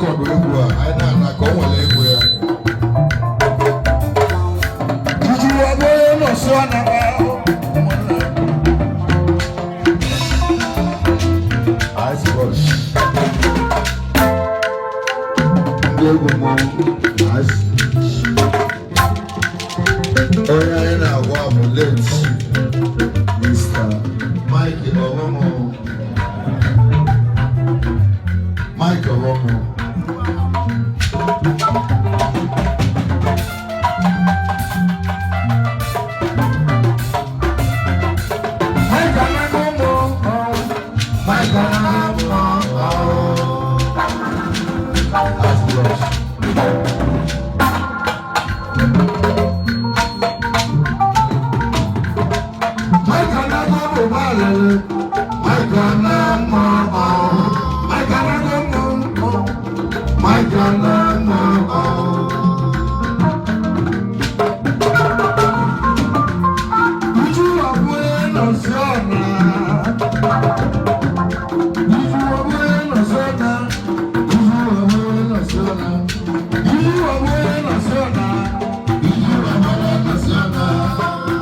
Record egwu a anyị na-ana ka o nwere egwu ya. Juju abụghị nọọsụ anaba. Ice Rush. Ndị egwu mmọnwụ Ice. Onye anyị na-agwa bụ late Mr. Mike Owomo. Mike Owomo. Mike Anagomo, Mike Anagomo. Ice Rush. Mike Anagomo balele. Mike Anagomo, Mike Anagomo, Mike Anagomo. Uju abụghị nọọsụ ọna. Uju abụghị nọọsụ ọna. Uju abụghị nọọsụ ọna. Uju abụghị nọọsụ ọna. Uju abụghị nọọsụ ọna.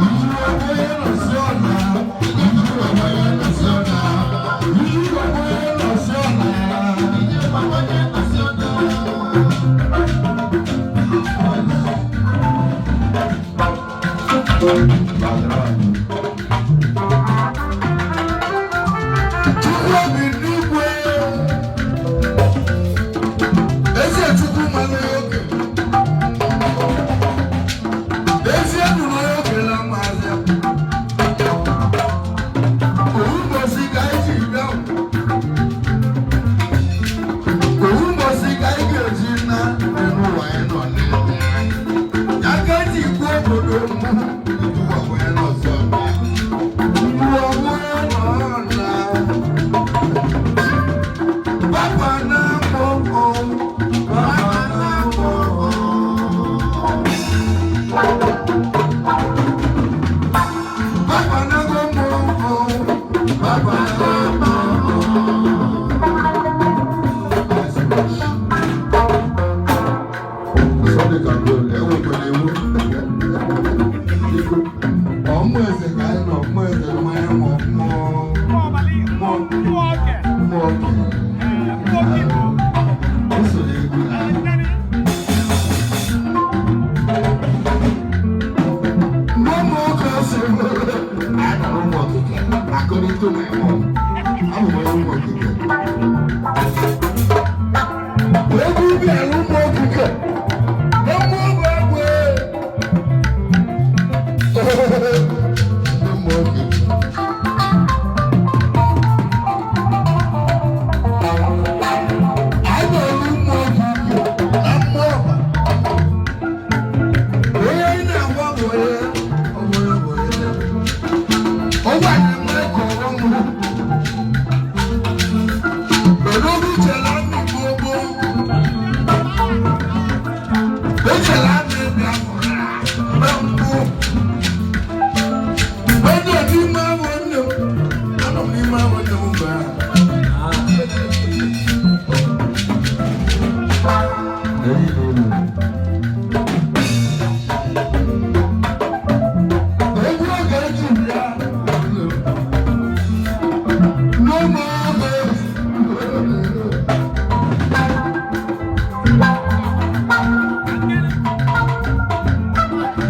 Uju abụghị nọọsụ ọna. Uju abụghị nọọsụ ọna. Uju abụghị nọọsụ ọna. Uju abụghị nọọsụ ọna. Background. Chukwu obi n'igwe. Eze Chukwu mara ya oke. Ezi eburu ya oke na mmazi. Owu mbọsị ka anyị ji bịa. Owu mbọsị ka anyị ga-eji na n'ụwa anyị nọ n'ime. Ya ka eji kwuo obodo mbụ. Uju abụghị nọọsụ ọna. Uju ọbụla nọ na. Papa na mọ papa na mọ. Papa na go mọ, papa na mọ. Ice Rush. Sunday Control, enwekwara ewu. Biko, ọmụ eze ka anyị nọ, mmụọ eze mmanya ma mmụọ mmụọ mmụọ okenye. O so n'egwu na. Mmụọ oke si Anyị nọrọ ụmụ okike, according to my mom. Abụ m onye ụmụ okike. Egwu bịara ụmụ okike. Na mmụọ bụ egwu. Ndị mmụọ okike. Anyị nọrọ ụmụ okike na mmụọ ọba. Onye anyị na-agwa bụ onye ọ bụ onye bụ onye. Ọ gwara m ka ọrụ m. Odogwu chere amị gboo. O chere amị Biafra mgbe mbụ. Onye n'ime ahụ nne m, anọ m n'ime ahụ nne m mgbe ahụ. Egwu oge eji bịa n'ụmụ oge.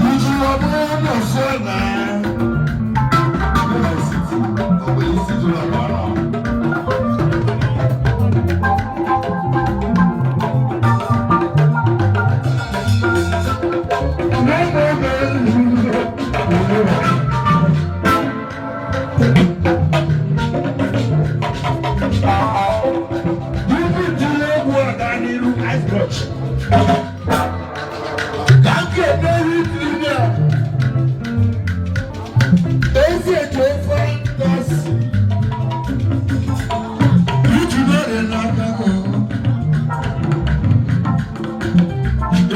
Iji ọbụrụ nọsọ na Ọ bụ isi jụrụ ala ọrụ. N'ụmụ oge. Ibu jiri egwu aga n'iru Ice Brush. Ka m ga-eme ihe a. Ezi eji ofe ngosi. Iji mere n'aka gị.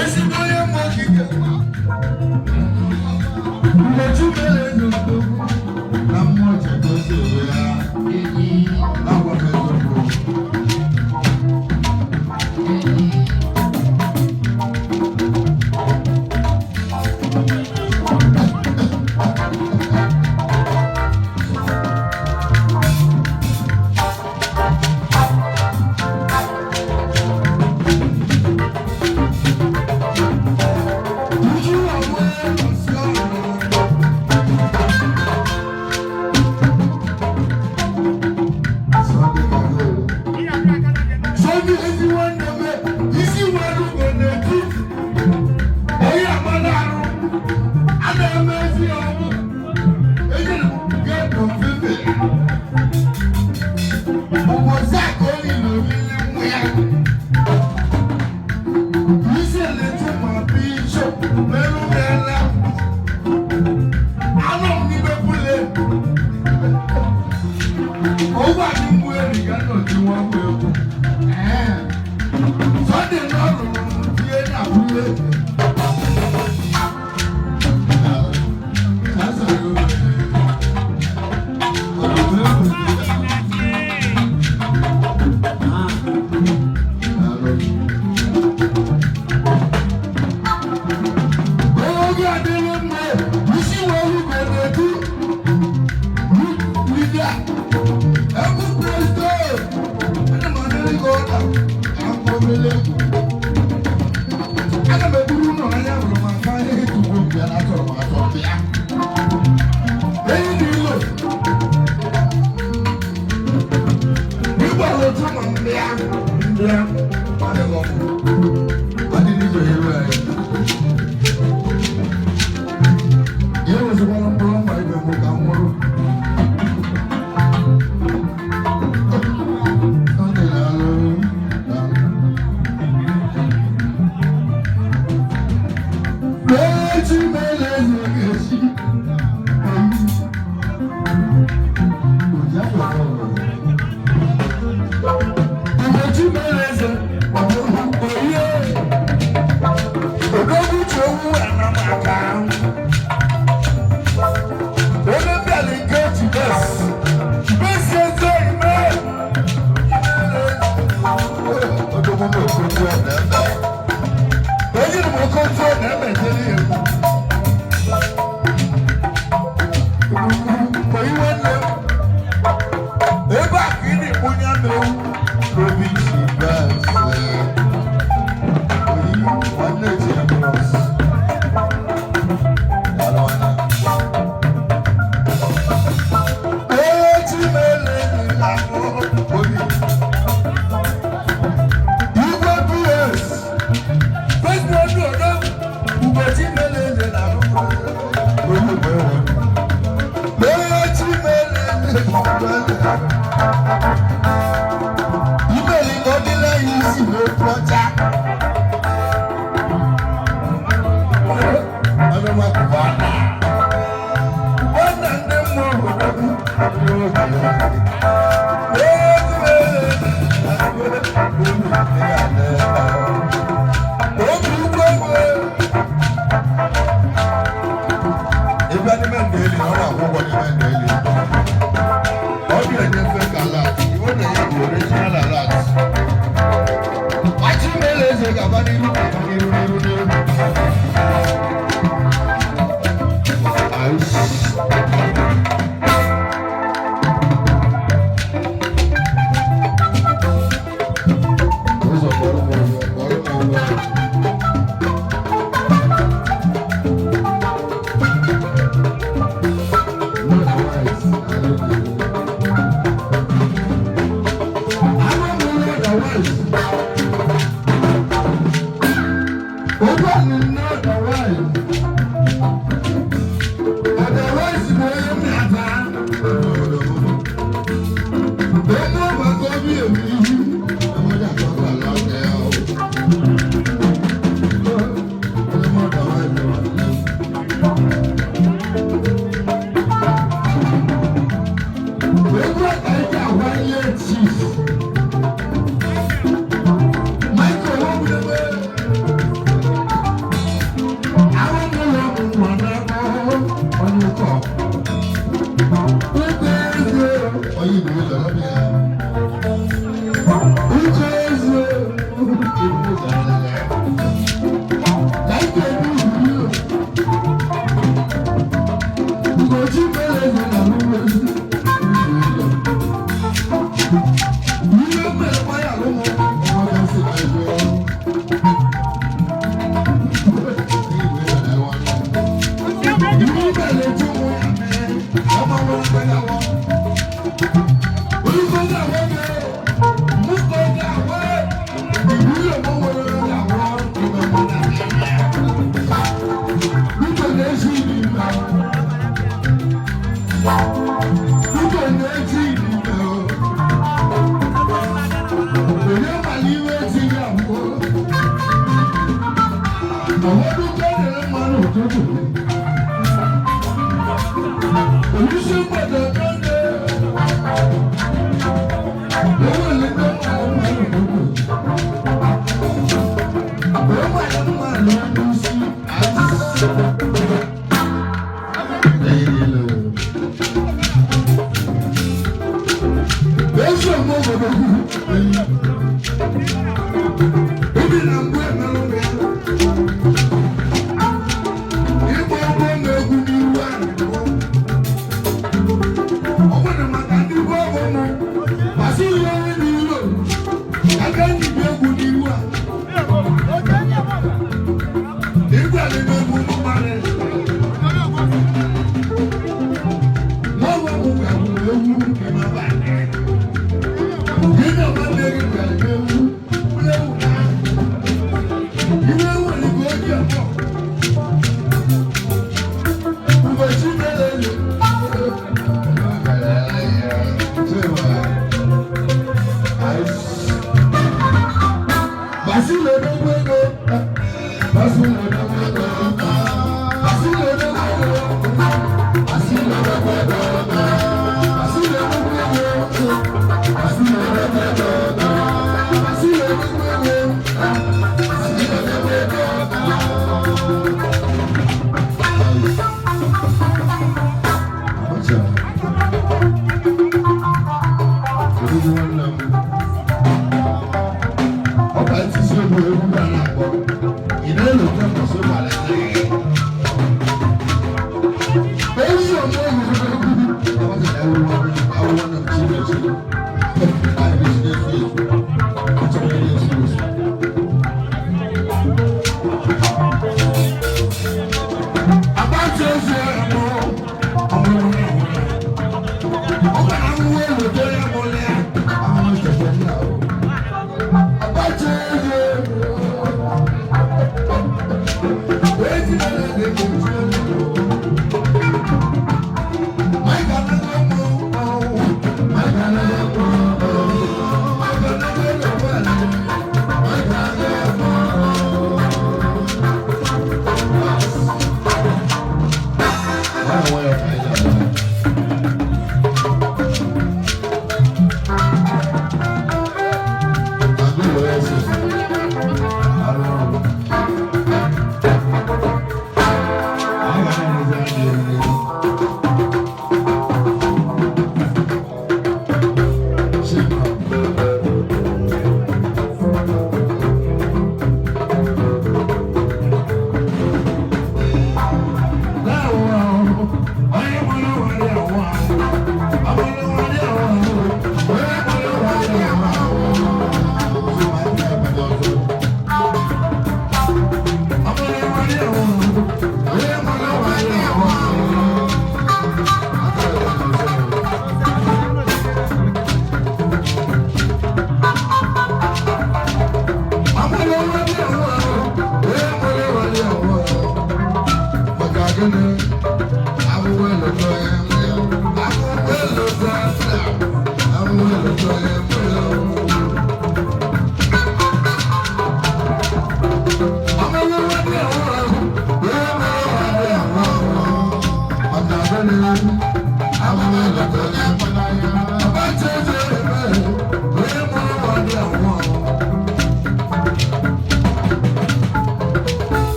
Ezigbo onye mmụọ okike. Mgbe chi mere eze. Na mmụọ chegosi onwe ya na-agwa m eziokwu. egwu. Sunday n'ọrụ tie na-abụrụ eze. Oge adịghị mma, isi wee rube n'ebu leader, every president, ana m anarị gị ọda ka m kpọọ obere egwu. Ana m eburu ụlọ n'anya hụrụ ma nka ihe tugbo bịa na atọrọ m atọ bịa. Enyi na ilo. Igba otu ma m bịa bịa adịghị ọkụ. Adịghị ibe ya ebe anyị. Ihe wezikwala mkpụrụ mma ibe m ka m nwụrụ. Ebe a ka ị na-ekponye anụ ewu n'obi ji bes. Oyi, nwanne ji ya bros. Alwana. Echi mele ahụ obi. Igwe PS. President Odo, Ugochi mele na ahụ. Oyi bụ ewe. Echi mele Iberi ka ọ dịla ya isi n'okwu ọcha. Ọnụma Kubana. Kubana ndị mmụọ obodo m. Obi ugbo ego. Ebe n'ime ndeli na ọ na-akwụ ụgwọ n'ime ndeli. Ọ dị enyefe ka alert. Iwe na-enye bụ original alert. Achimele eze ga-aba n'iru ga-aba n'iru n'iru n'iru. Aish. Ụzọ kpọrọ m ụzọ, kpọrọ m ụzọ. Chief.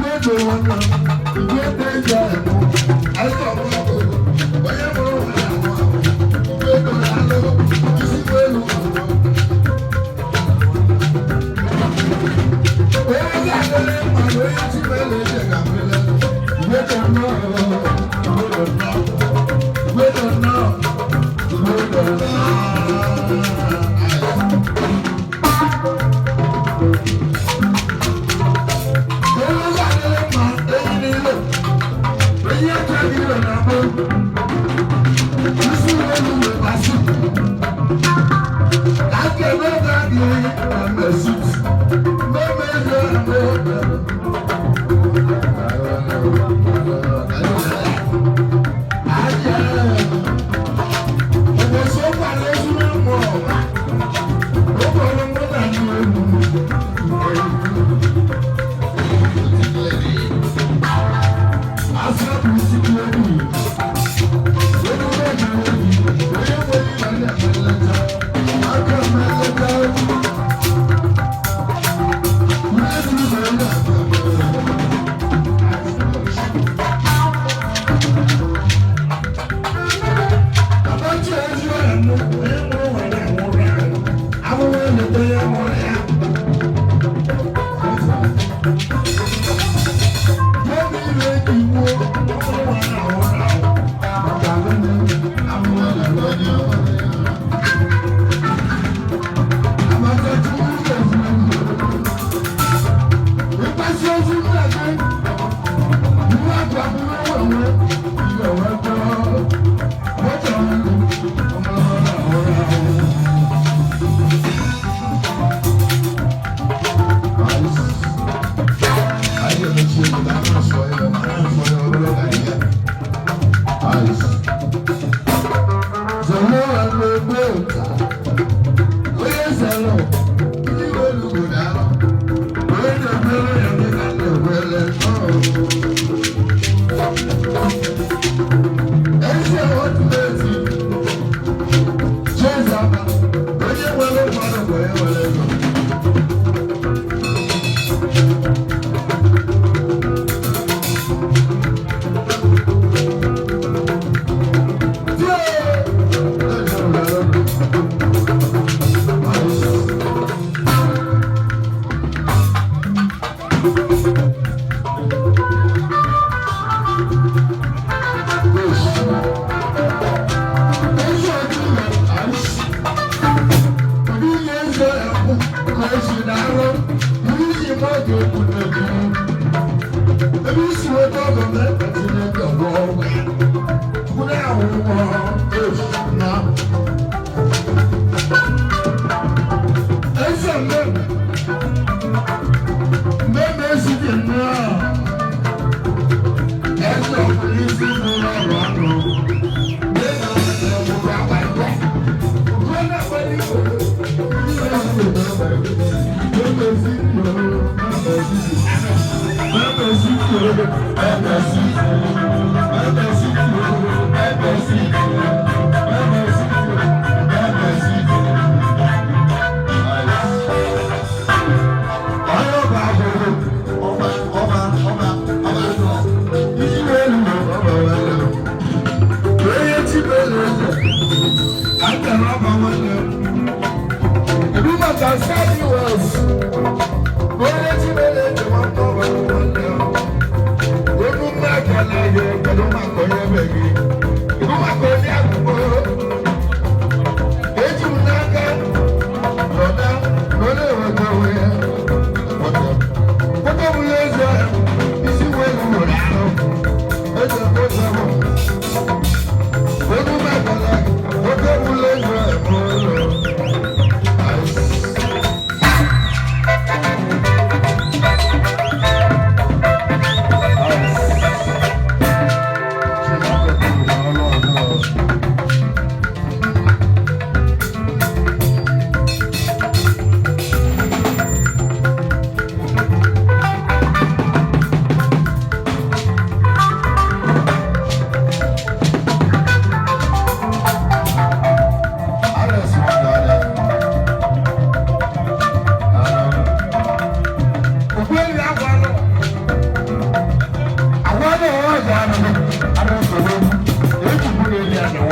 Igwe nwanne m, igwe eze ahụ, anyị ọmụ onye mụrụ nwa ya ahụ ahụ, igwe ego na-alụ, isi elu ahụ. Onye ga-adịrị mma na onye chi mere eze ga-abịrị. Igwe dị nnọọ, igwe dị nnọọ, igwe dị nnọọ, igwe dị nnọọ. Onye ga-adịrị mma enyi niile, onye aka niile na-abụ, isi elu wee aka ebe ga-adịghị na mmesit. Mmemme eze ahụ.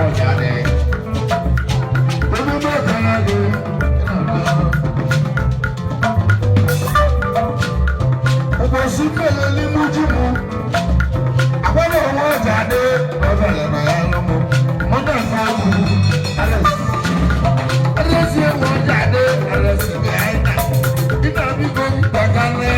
Ọjà dị. Emume gara gị. Ụbọchị mmele n'ime ji mụ. Agbada ọwa ọjà dị. Ọbẹ̀lẹ̀ nọ ya lụ mụ. Mụ na nna mụ. Alex. Alex ewu ọjà dị. Alex bịa ịna. Ịna biko gbagana.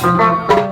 Thank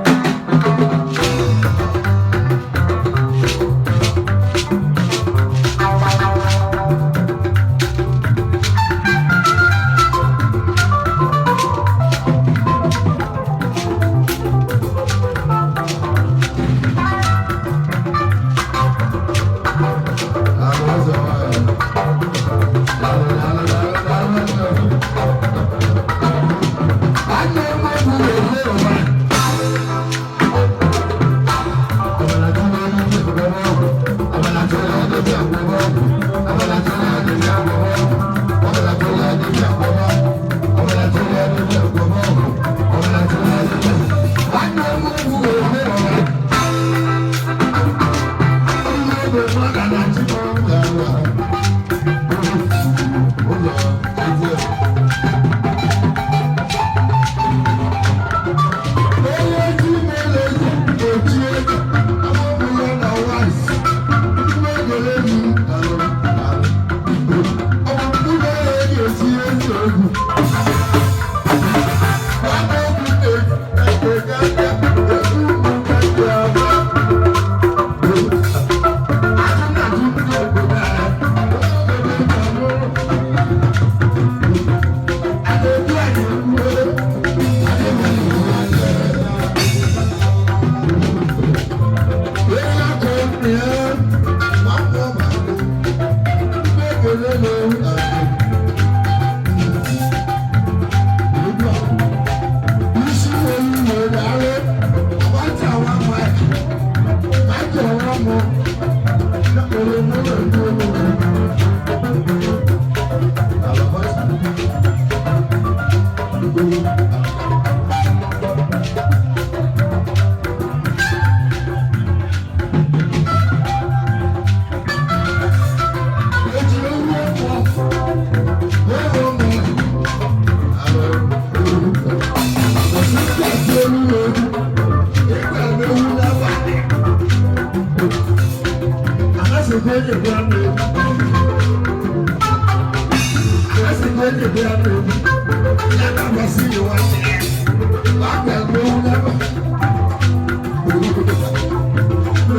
you.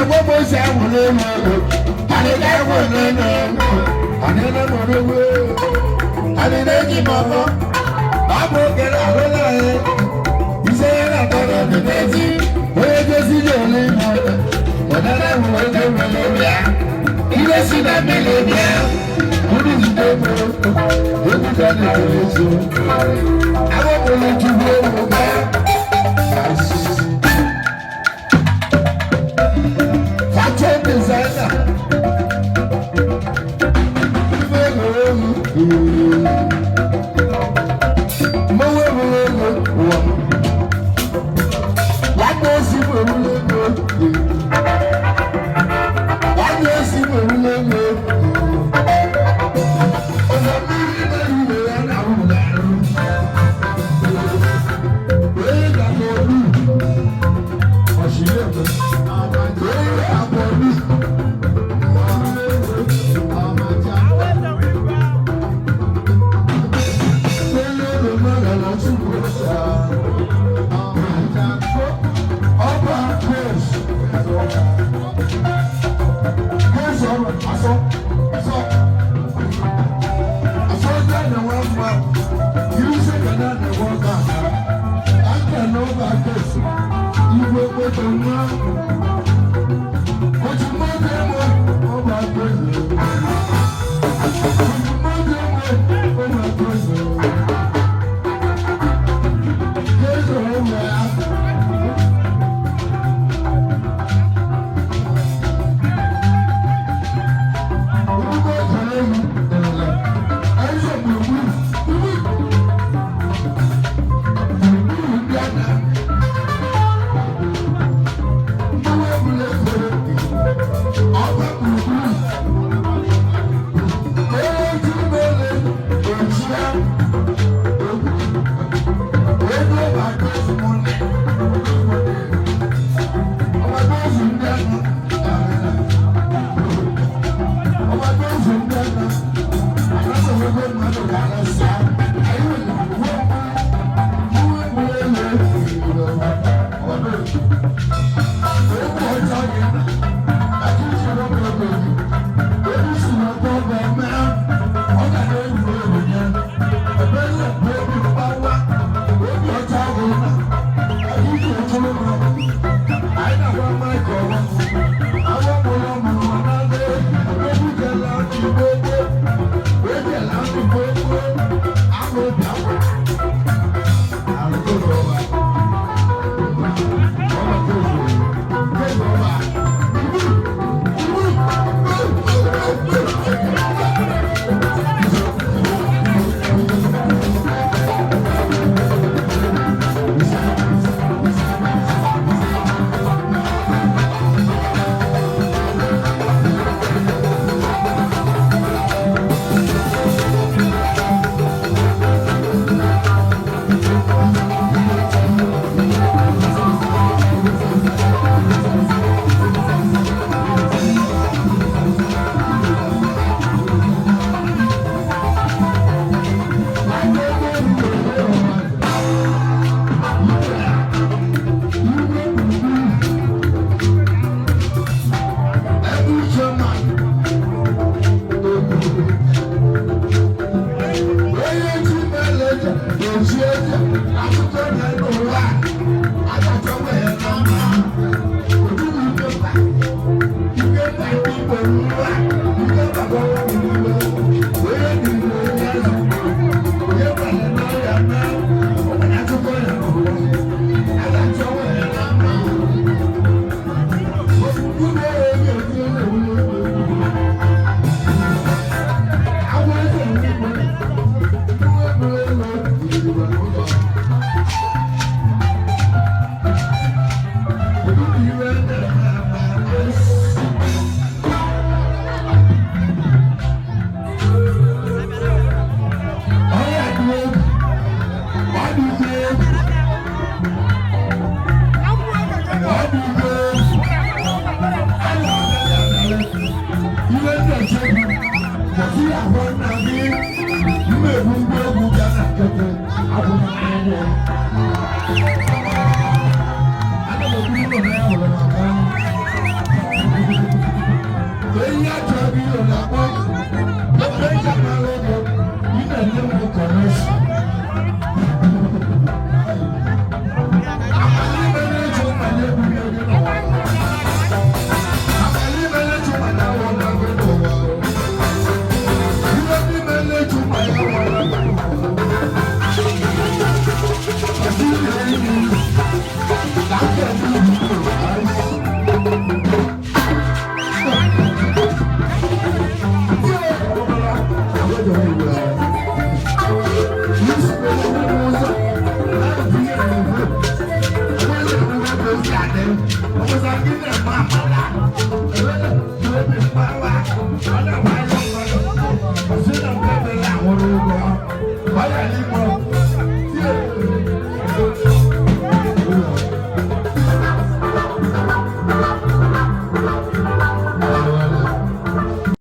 Na-agwa m osi ahụ n'elu ego. Anyị ga-egwu n'elu ego. Anyị na-enwere ewu. Anyị na-eji mama. Abụ okere alụla anyị. Ise ya na-atọrọ dị n'ezi. Onye gosi ji ole ime ọdụ. Ọdara bụ onye nwere bịa. Ihe si na mmiri bịa. Ndị jide m. Egwu ka na-ere ezo. Agbapụrụ Chukwu ewu gaa. Fashion designer. Ife egwuregwu. Mmanwụ egwuregwu ụwa m. Nwanne osi m egwuregwu. Nwanne osi m egwuregwu. Ọzọ mmiri na-eru ya na-arụ n'arụ. Onye ga-akpọ olu. Ọchịrị ebe. Onye ga-akpọ olu.